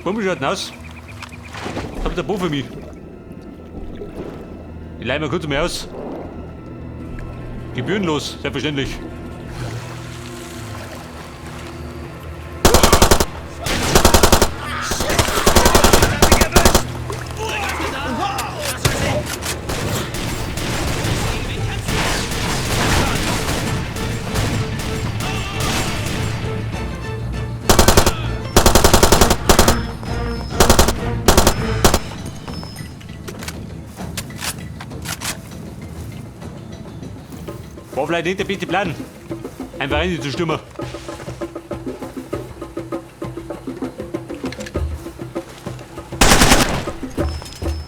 Komisch schaut denn aus. Was habt ihr Bo für mich? Ich leih mir kurz mal aus. Gebührenlos, selbstverständlich. War vielleicht nicht der beste Plan, einfach rein zu stürmen.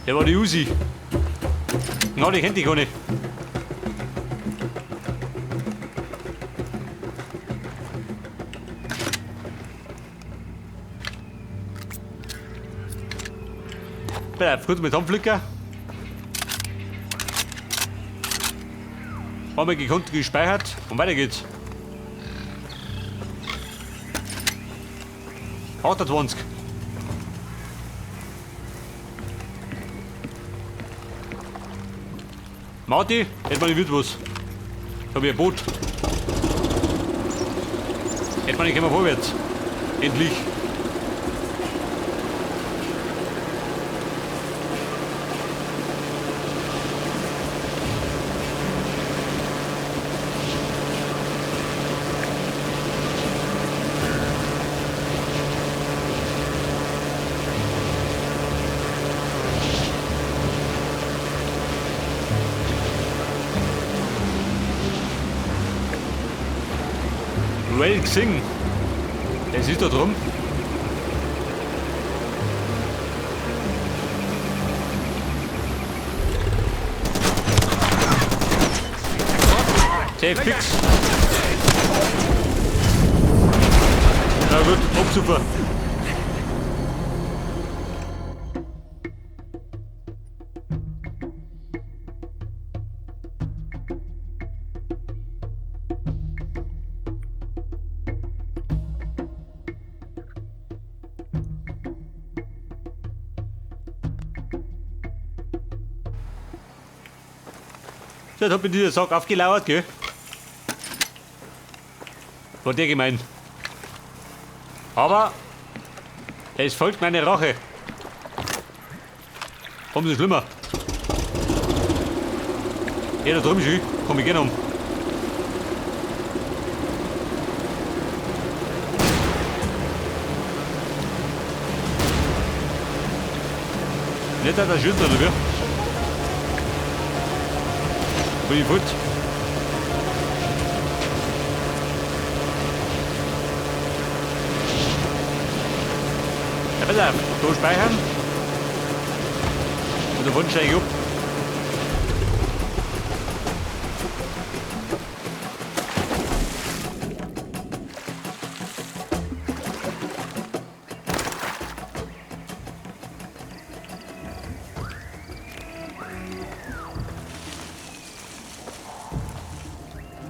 Der war die Usi. Na, die kennt die gar nicht. Pass auf, kurz mit zusammenflicken. Haben wir gekonnt gespeichert und weiter geht's. 28. Marti, hätte man nicht was. Da hab ich ein Boot. Hätte man nicht immer vorwärts. Endlich. Well gesehen. Es ist da drum. Sehr fix. Na gut, super. So, jetzt hat mir dieser Sack aufgelauert, gell? War der gemein. Aber es folgt meine Rache. Umso schlimmer. Ja, da drüben schon. Komm ich gerne um. Nicht, dass er schießt, oder wie? Bin ich fort. Ja, pass auf, da speichern. Und davon steige ich ab.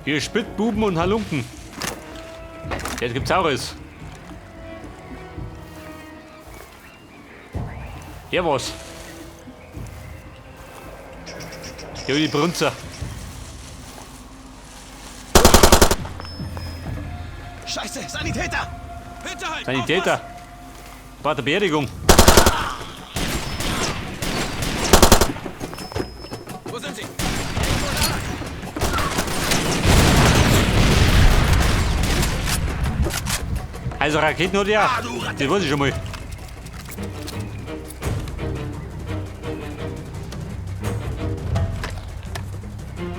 Hier Spittbuben und Halunken. Jetzt gibt's Saures. Hier was. Hier die Brunzer. Scheiße, Sanitäter! Hinterhalt! Sanitäter. Bei der Beerdigung. Wo sind sie? Also Raketen hat er. Das weiß ich schon mal.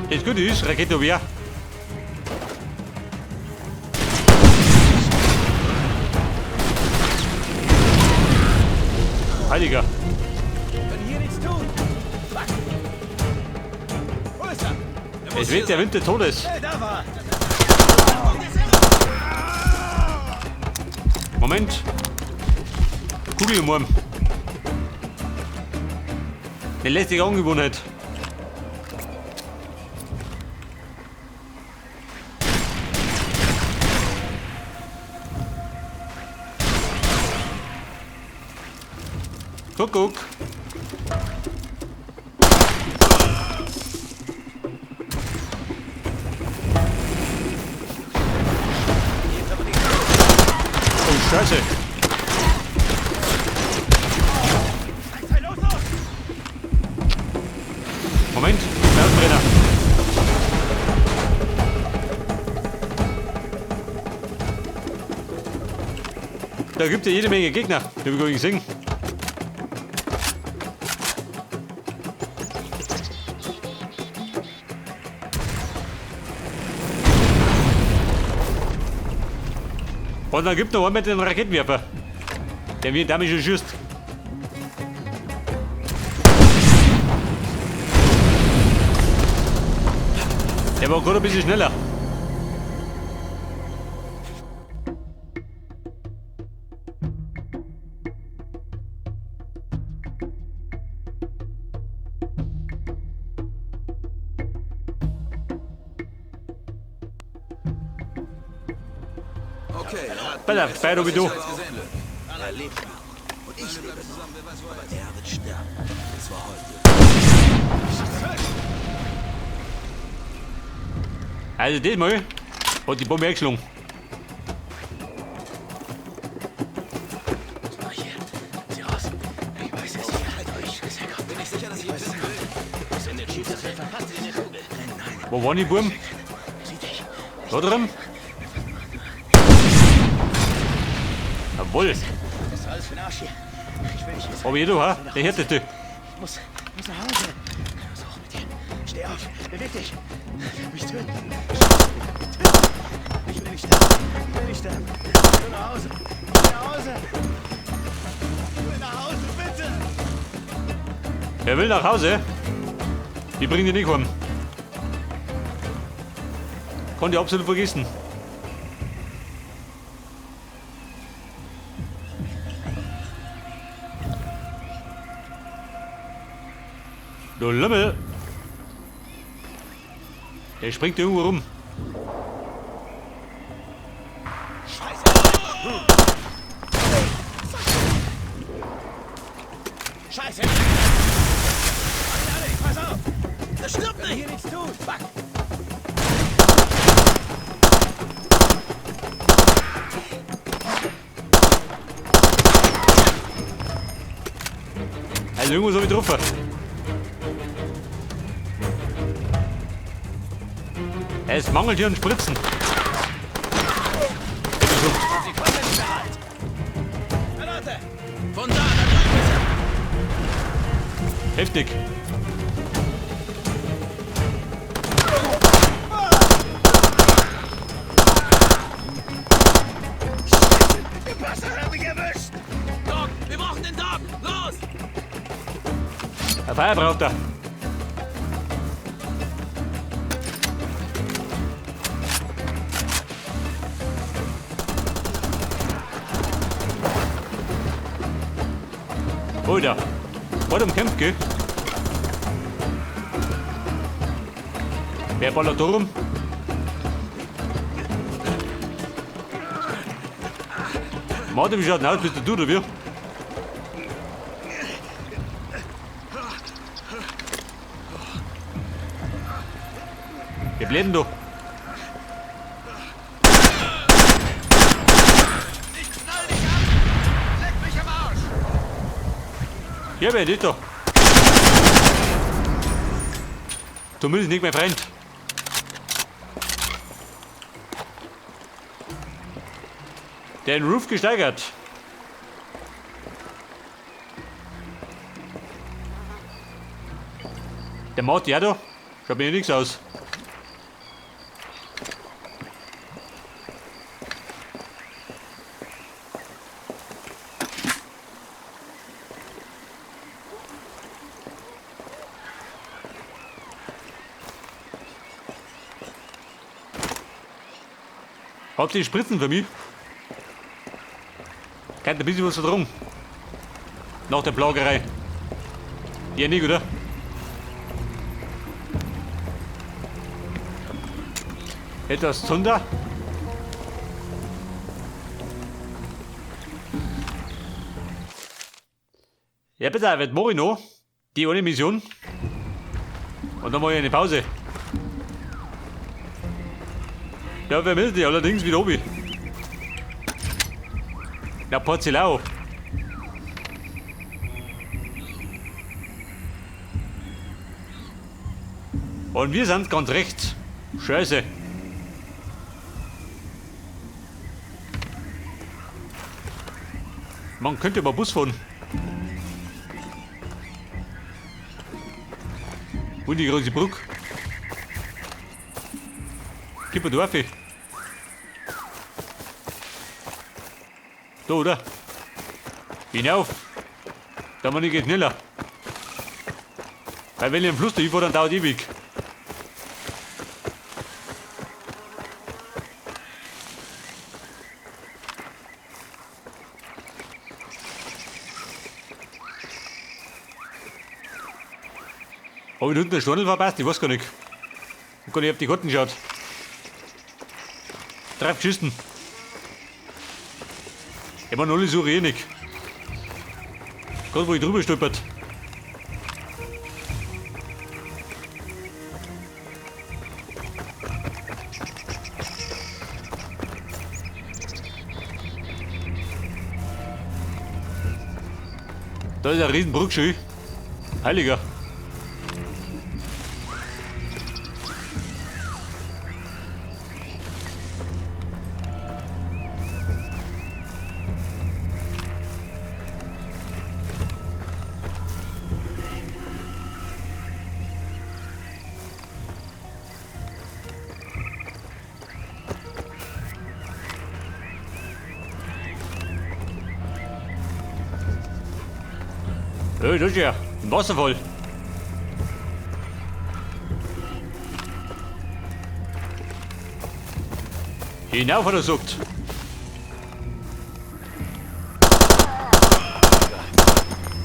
Das Gute ist, Raketen hab ich auch. Heiliger. Können hier nichts tun. Fuck. Wo ist er? Er muss Es hier weht der sein. Wind des Todes. Hey, da war. Moment. Kugel im Arm. Eine lästige Angewohnheit. Kuckuck. Oh, Scheiße. Moment, Bergbrenner. Da gibt es ja jede Menge Gegner, die wir gesehen. Und dann gibt es noch einen mit dem Raketenwerfer. Der wird damit schon schießt. Der war gerade ein bisschen schneller. Okay, er hat Pass auf, Beide wie du. gesehen, Luke. Er lebt noch. Und ich lebe noch. Aber er wird sterben. Und zwar heute. Also diesmal hat die Bombe eingeschlagen. Was mach ich hier? Sieh raus. Ich weiß es. Halt euch. Bin ich sicher, dass ich ihn finden will? Was in den Chief, das wird verpasst in der Kugel. Nein, nein. Wo waren die Buben? Sieh dich. Da drin? Jawohl. Das ist alles für den Arsch hier. Ich will nicht wissen. Aber jeder, ha? Der härteste. Ich muss nach Hause. Los, hoch mit dir. Steh auf. Beweg dich. Mich töten. Ich will nicht sterben. Ich will nicht sterben. Ich will nach Hause. Ich will nach Hause. Ich will nach Hause, bitte. Er will nach Hause. Die bringen ihn nicht heim. Kann ich absolut vergessen. Du Lümmel! Der springt irgendwo rum. Scheiße. Scheiße. Alle, pass auf. Das stirbt nicht! Hier nichts tun. Fuck. Also irgendwo soll ich drauf. Es mangelt hier an Spritzen. Sie kommen nicht bereit. Granate. Von da, da drüben ist er! Heftig. Der Bastard hat mich erwischt. Doc, wir brauchen den Doc! Los! Ein Feuer braucht er. Alter, war umkämpft, gell? Wer ballert da rum? Martin, wie schaut denn aus? Bist du oder wie? Wer bleibt denn da? Ich knall dich ab! Leck mich am Arsch! Ja, wer ist da? Zumindest nicht mein Freund. Den Roof gesteigert. Der macht ja da. Schaut mir nichts aus. Habt ihr Spritzen für mich? Könnt ein bisschen was vertragen. Nach der Plagerei. Ja, nicht, oder? Etwas Zunder? Ja, bitte, wird mach ich noch. Die eine Mission. Und dann mache ich eine Pause. Ja, wer meldet sich allerdings wieder oben? Ja, Porzellau. Und wir sind ganz rechts. Scheiße. Man könnte über Bus fahren. Und die große Brücke. Gib mir Dorfe. Da, oder? Hinauf. Da man nicht schneller. Weil wenn ich am Fluss da hinfahre, dann dauert ewig. Hab ich da unten den Stornel verpasst? Ich weiß gar nicht. Ich hab gar nicht auf die Karten geschaut. Drauf geschissen. Ich meine, alle suche ich eh nicht. Gerade wo ich drüber stolpert. Da ist ein Riesenbrück schon. Heiliger. Hey, das ist ja ein Wasserfall. Hinauf, hat er gesagt.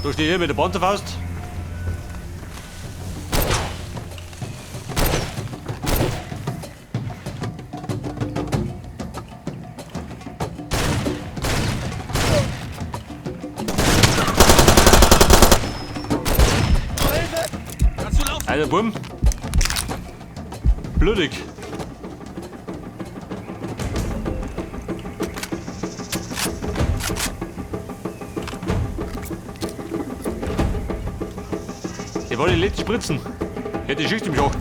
Da steht er mit der Panzerfaust. Alter Bumm. Blutig. Der war die letzte Spritzen. Ich hätte die Schicht im Schacht.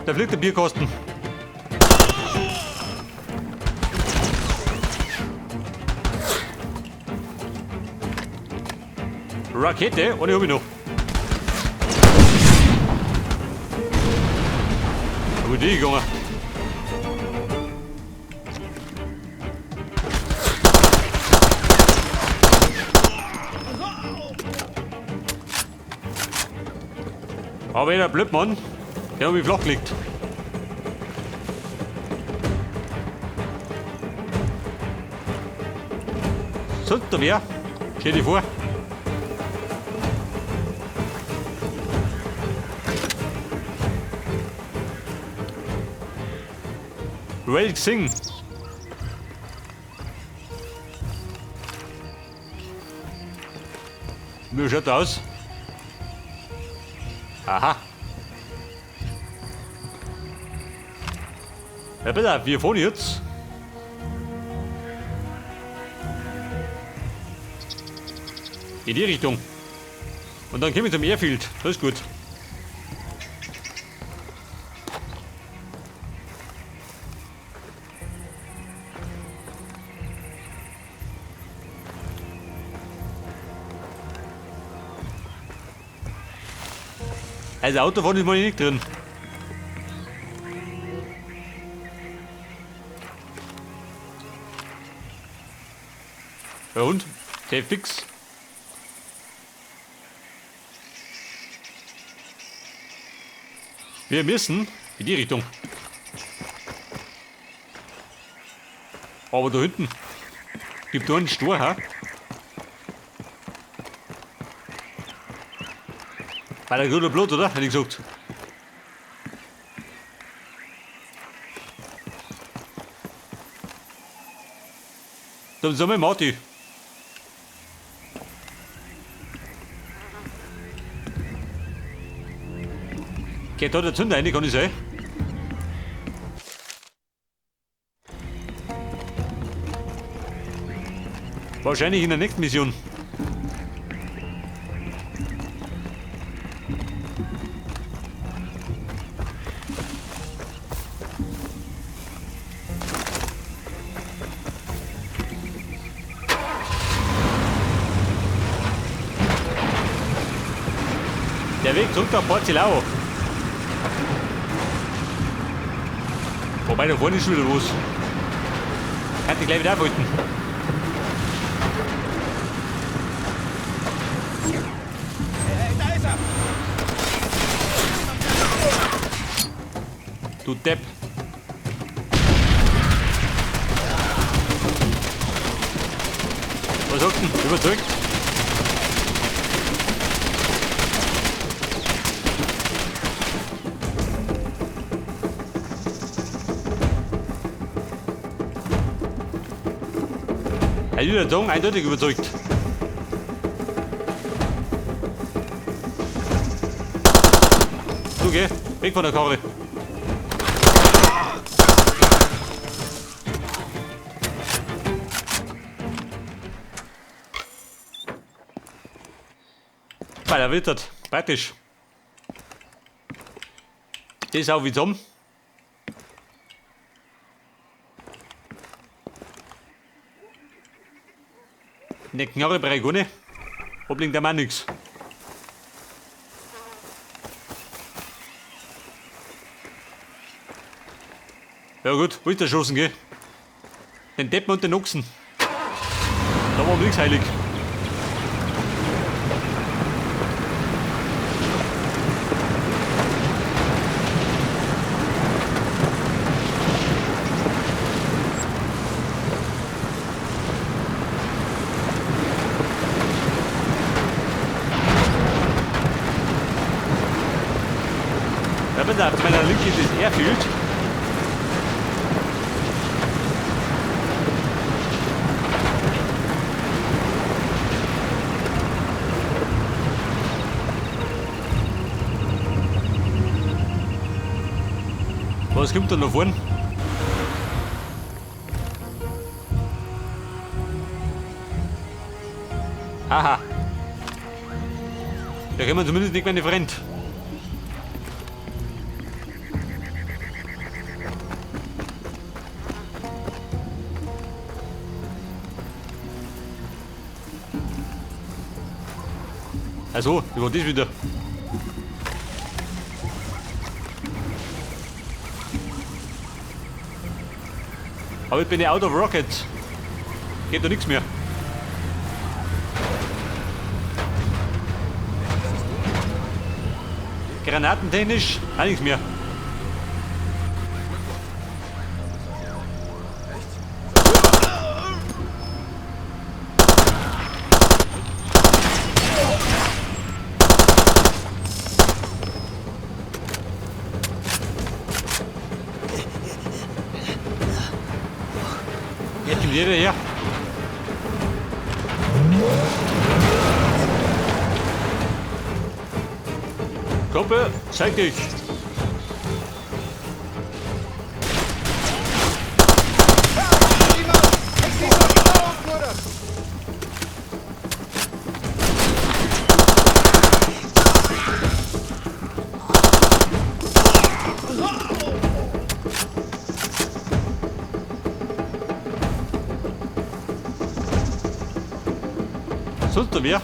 Da fliegt der Bierkasten. Rakete, eine hab ich noch. Wo ist die gegangen? Aber der Blödmann, der hat mich flach gelegt. Sonst noch wer? Stell dir vor. Well Xing. Wie schaut das aus? Aha. Ja, bitte, wir fahren jetzt. In die Richtung. Und dann kommen wir zum Airfield. Das ist gut. Also Autofahren ist mal nicht drin. Ja und? Der fix. Wir müssen in die Richtung. Aber da hinten gibt es einen Stor, ha? Bei der grüne Blut, oder? Hätte ich gesagt. Dann sind wir Marti. Geht da der Zünder rein, kann ich sein? Wahrscheinlich in der nächsten Mission. Der Weg zurück nach Port Cilau. Wobei, da vorne ist schon wieder los. Kann ich gleich wieder abhalten. Hey, da ist er! Du Depp. Was sagt denn? Überzeugt? Ich würde sagen, eindeutig überzeugt. Du geh, weg von der Karre. Weil er wittert. Praktisch. Das ist auch wie zusammen. Ne Knarre brauche ich gar nicht. Ablegen der Mann nix. Ja gut, wo ist der Schossen, gell? Den Deppen und den Ochsen. Da war nichts heilig. Ja, auf meiner Linken ist das Airfield. Was kommt da noch vorn? Haha. Da können wir zumindest nicht meine Freund. Also, wie war das wieder? Aber ich bin ja out of rockets. Geht da nichts mehr. Granatentechnisch auch nichts mehr. Jetzt kommt jeder her. Kumpel, zeig dich. Sonst noch wer?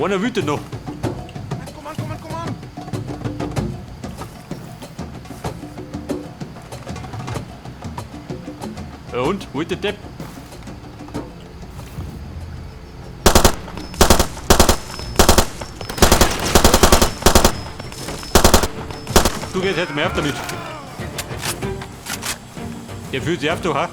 Einer wütet noch. Komm an, komm an, komm an! Ja und? Wo ist der Depp? Du gehst jetzt mehr auf damit. Der fühlt sich auf, du, ha?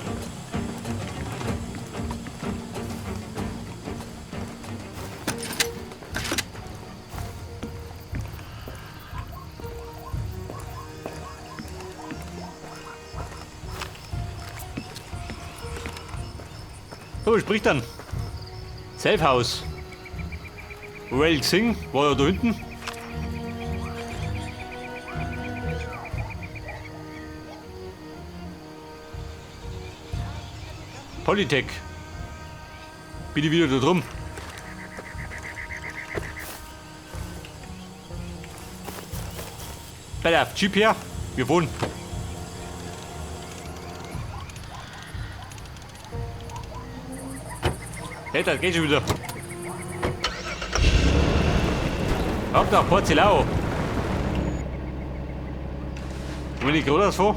So, was spricht dann? Safe House. Well gesehen, war ja da hinten. Polytech. Bin ich wieder da drum. Bei der Jeep her. Wir wohnen. Hey, das geht schon wieder. Ab nach Porzellau. Wenn ich gerade fahre.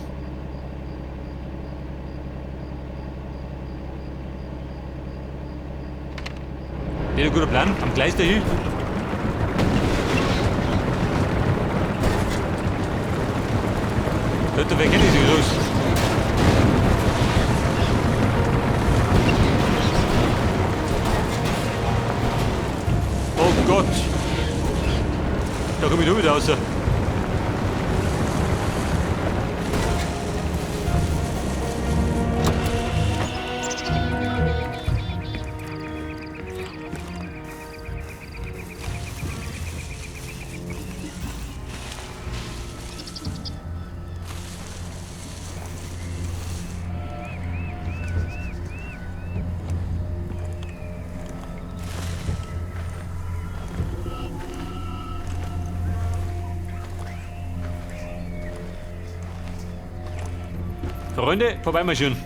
Nicht ein guter Plan. Am Gleis dahin. Dort, wer kennt diese groß? Oh Gott! Da komme ich nur wieder raus. Freunde, vorbeimarschieren.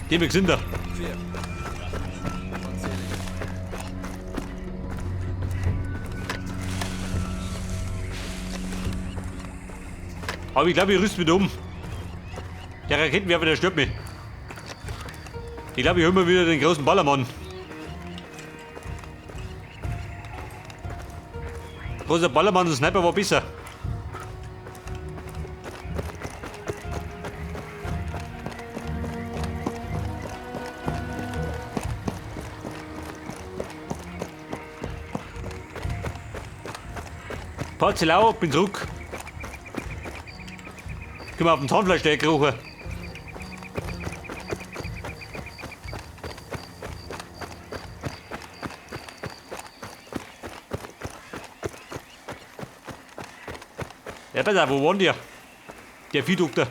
Die wir sind da. Aber ich glaube, ich rüste wieder um. Der Raketenwerfer, der stört mich. Ich glaube, ich hol mir wieder den großen Ballermann. Großer Ballermann und Sniper war besser. Porzellau, bin zurück. Können wir auf dem Zahnfleisch gekrochen. Ja, pass auf, wo war denn der? Der Viehdoktor.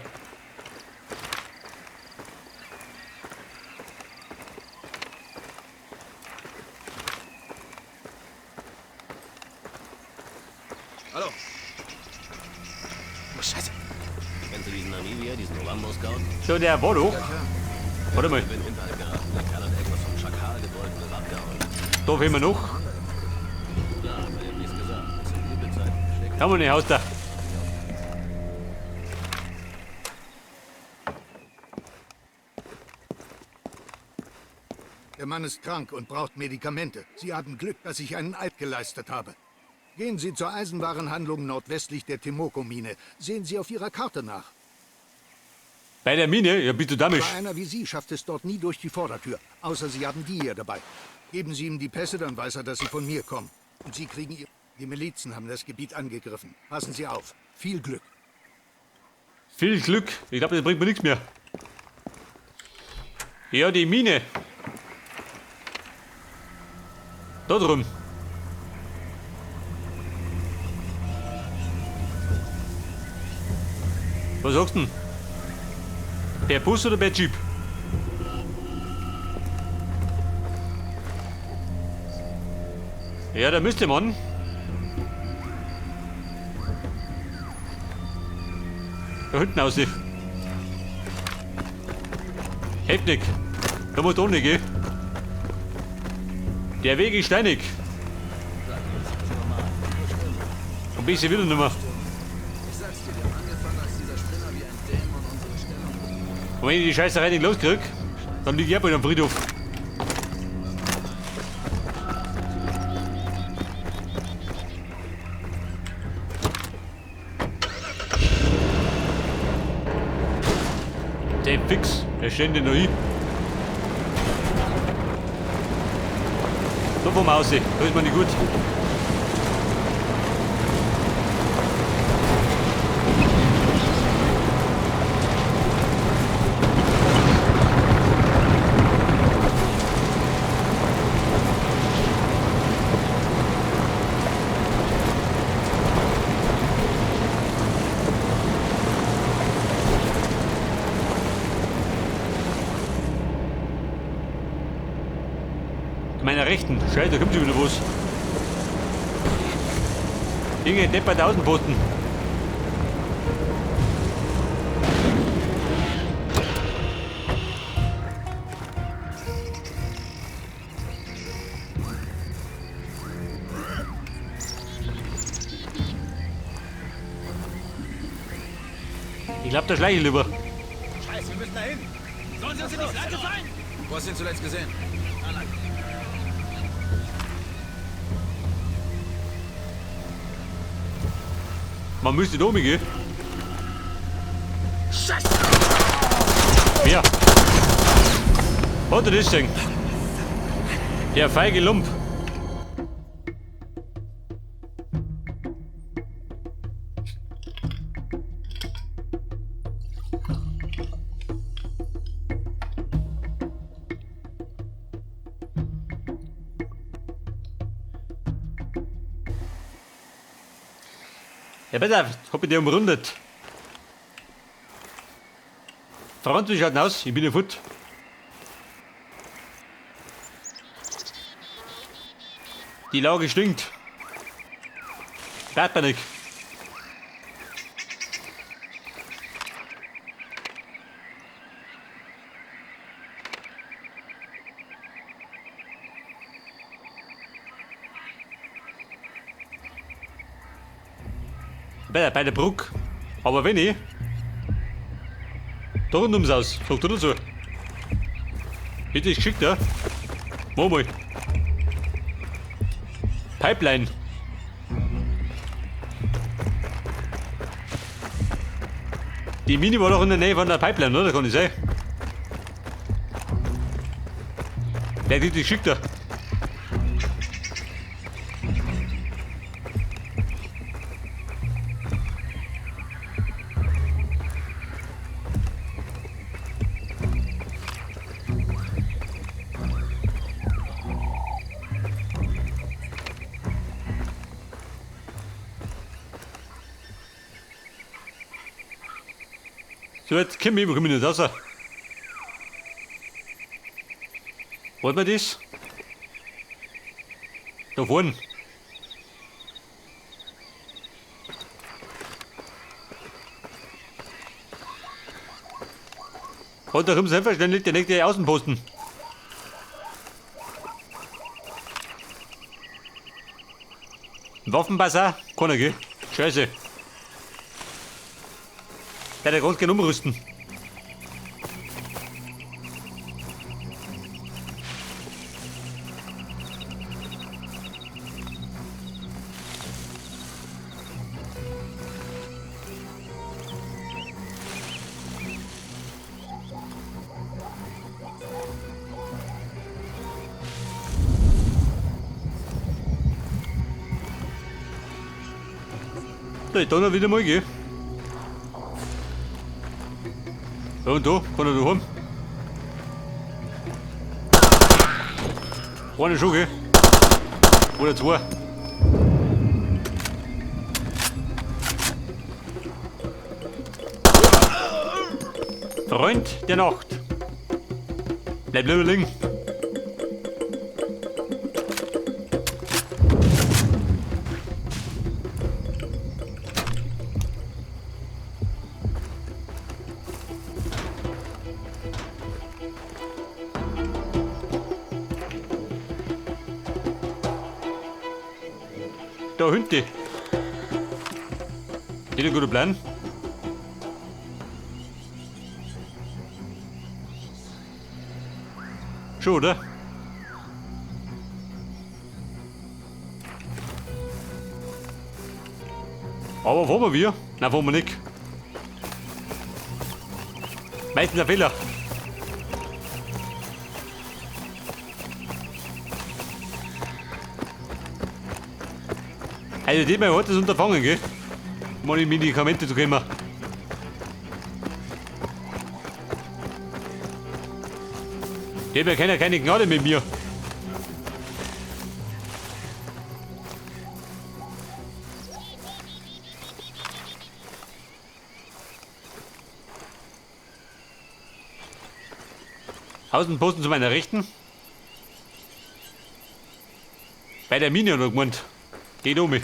Hallo. Oh, Scheiße. Kennst du diesen Namibier, diesen Ovambo-Scout? So, der war doch. Ja, klar. Warte mal. Ich bin Hinterhalt geraten. Der Kerl hat irgendwas vom Schakal gewollt und ist abgehauen. Da fehlen wir noch. Ja, aber er hat nichts gesagt. Das sind Übelzeiten. Schlägt Haben wir nicht Haus da. Der Mann ist krank und braucht Medikamente. Sie haben Glück, dass ich einen Eid geleistet habe. Gehen Sie zur Eisenwarenhandlung nordwestlich der Timoko-Mine. Sehen Sie auf Ihrer Karte nach. Bei der Mine? Ja, bist du damisch. Aber einer wie Sie schafft es dort nie durch die Vordertür. Außer Sie haben die hier dabei. Geben Sie ihm die Pässe, dann weiß er, dass Sie von mir kommen. Und Sie kriegen Ihr... Die Milizen haben das Gebiet angegriffen. Passen Sie auf. Viel Glück. Viel Glück. Ich glaube, das bringt mir nichts mehr. Ja, die Mine. Da drüben. Was sagst du denn? Per Bus oder per Jeep? Ja, da müsste man. Da hinten aussehen. Heftig. Da muss doch nicht gehen. Der Weg ist steinig. Und bisschen wieder nicht mehr. Und wenn ich die Scheißerei nicht loskrieg, dann lieg ich auch bald am Friedhof. Der fix, der steht denn noch hin. So vom Aussehen, da ist man nicht gut. Zu meiner Rechten. Scheiße, da kommt schon wieder was. Irgendein Depp bei der Außenposten. Ich glaube, da schleiche ich lieber. Scheiße, wir müssen da hin. Sollen sie uns in die Flanke fallen? Wo hast du ihn zuletzt gesehen? Na, lang. Man müsste da oben gehen. Scheiße! Wer? Hat er das denn? Der feige Lump. Ja, pass auf, hab ich dich umrundet. Franz, wie schaut denn aus? Ich bin ja fort. Die Lage stinkt. Bleibt mir nicht. Bei der Brücke. Aber wenn ich. Da rund ums Haus. Sag du dazu. Hätte ich geschickt, ja? Mach mal. Pipeline. Die Mine war doch in der Nähe von der Pipeline, oder? Kann ich sein. Der hat die geschickt, ja. So, jetzt komm ich, wo komm ich nicht raus? Wollen wir das? Da vorne. Und da kommt selbstverständlich der nächste Außenposten. Waffenpasser? Keiner, gell? Scheiße. Der hat ganz gerne umrüsten. So, ich da noch wieder mal, gell? Ja, und da, kann er da haben. Eine schon, gell? Oder zwei. Freund der Nacht. Bleib lieber liegen. Da hinten. Nicht ein guter Plan. Schon, oder? Aber fahren wir? Nein, fahren wir nicht. Meistens ein Fehler. Also, die mein hartes Unterfangen, gell? Um an die Medikamente zu kommen. Die haben ja keine Gnade mit mir. Außenposten zu meiner Rechten. Bei der Mine hat er gemeint. Geht um mich.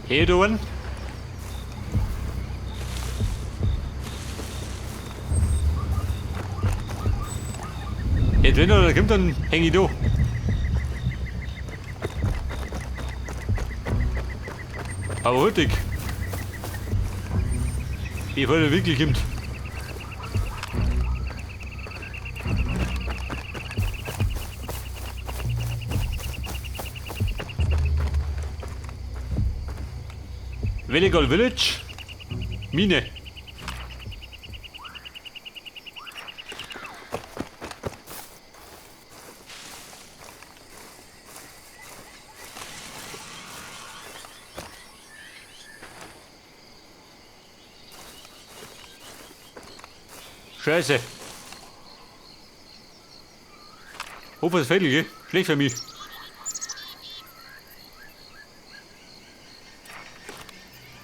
Hey, du einen? Jetzt wenn er da kommt, dann häng ich da. Aber richtig. Bevor er wirklich kommt. Veligal Village. Mine. Scheiße. Hoffe, es fällt, gell? Schlecht für mich.